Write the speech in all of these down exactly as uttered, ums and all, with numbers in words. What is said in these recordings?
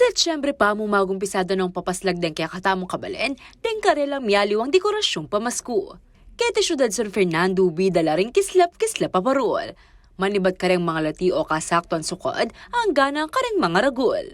At syempre, pamu magumpisada nang papaslag deng kekatamung kabalen, deng karelang mialiwang dekorasyung pamasku. Keti syudad San Fernando, bida la ring kislap-kislap a parul. Manibat kareng mangalati o kasaktuan sukad, angga na kareng mangaragul.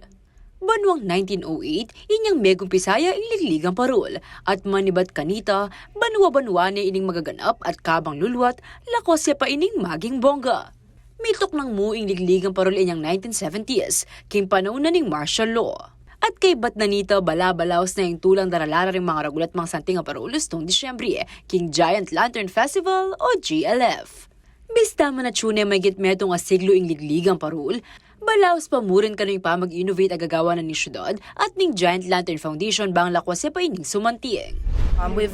Banuang nineteen oh eight, inyang megumpisa ya ing ligligang parul, at manibat kanita, banua-banua ne ining magaganap at kabang luluat, lakwas ya pa ining maging bongga. Mituknang mu ing ligligang parul inyang nineteen seventies, king panaun na ning martial law. At kaybat na nita, bala-balaus na ing tulang daralan da ring mangaragul at mangasanting a parul ustung Disyembre, king Giant Lantern Festival o G L F. Bista man atsu ne maygit metung a siglu ing ligligang parul, balaus pa mu rin kanu ing pamag-innovate a gagawan na ning syudad at ning Giant Lantern Foundation bang lakwas ya pa ining sumanting. Um, we've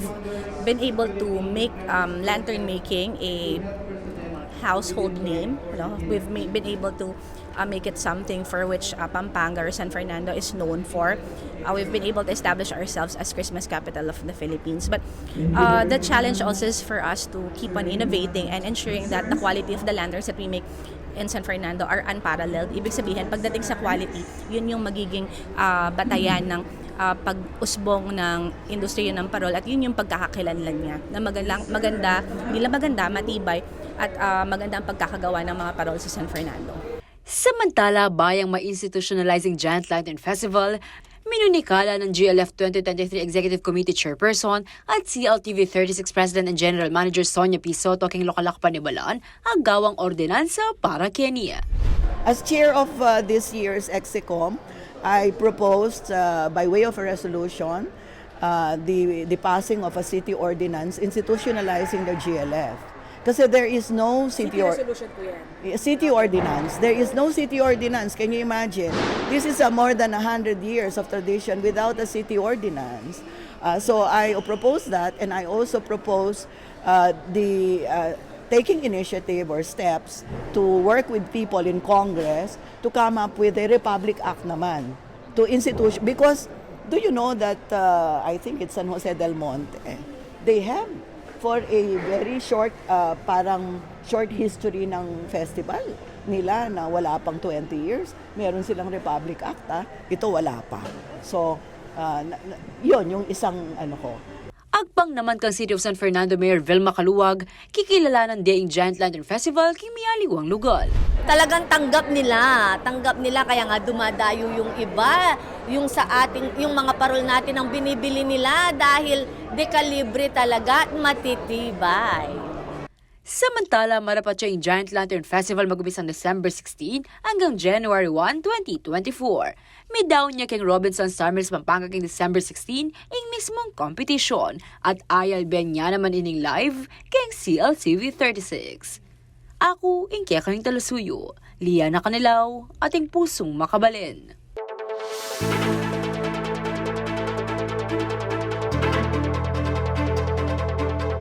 been able to make, um, lantern making a household name. You know? We've ma- been able to, uh, make it something for which, uh, Pampanga or San Fernando is known for. Uh, we've been able to establish ourselves as Christmas capital of the Philippines. But, uh, the challenge also is for us to keep on innovating and ensuring that the quality of the lanterns that we make in San Fernando are unparalleled. Ibig sabihin, pagdating sa quality, yun yung magiging, ah, batayan ng, ah, pag-usbong ng industriya ng parol at yun yung pagkakakilanlan niya na maganda, maganda, hindi lang maganda, matibay at, ah, maganda ang pagkakagawa ng mga parol sa San Fernando. Samantala, bayang ma-institutionalize ing Giant Lantern Festival, minunikala ng G L F twenty twenty-three Executive Committee Chairperson at C L T V thirty-six President and General Manager Sonia P. Soto king lokal a kapanibalan a gawang ordinansa para keni. As chair of, uh, this year's EXICOM, I proposed, uh, by way of a resolution, uh, the, the passing of a city ordinance institutionalizing the G L F. Kasi there is no city City or- resolution po yan. City ordinance. There is no city ordinance. Can you imagine? This is a more than a hundred years of tradition without a city ordinance. Uh, so I propose that, and I also propose, uh, the, uh, taking initiative or steps to work with people in Congress to come up with a Republic Act naman to institution. Because do you know that, uh, I think it's San Jose del Monte, they have, for a very short, uh, parang short history ng festival nila na wala pang twenty years, meron silang Republic Act, ah. Ito wala pa. So, uh, na- na- yun yung isang ano ko. Agpang naman kang City of San Fernando Mayor Vilma Caluag, kikilalanan de ing Giant Lantern Festival king mialiwang lugal. Talagang tanggap nila, tanggap nila, kaya nga dumadayo yung iba, yung sa ating, yung mga parol natin ang binibili nila dahil dekalibre talaga at matitibay. Samantala, marapat ya ing Giant Lantern Festival mag-umpisang December sixteen anggang January one, twenty twenty-four. Midaun ya king Robinsons Summer Hills Pampanga king December sixteen ing mismung competition at ayalben ya naman ining live king C L T V thirty-six. Aku ing kekayung talasuyu, Liana Canelao, ating pusung makabalen.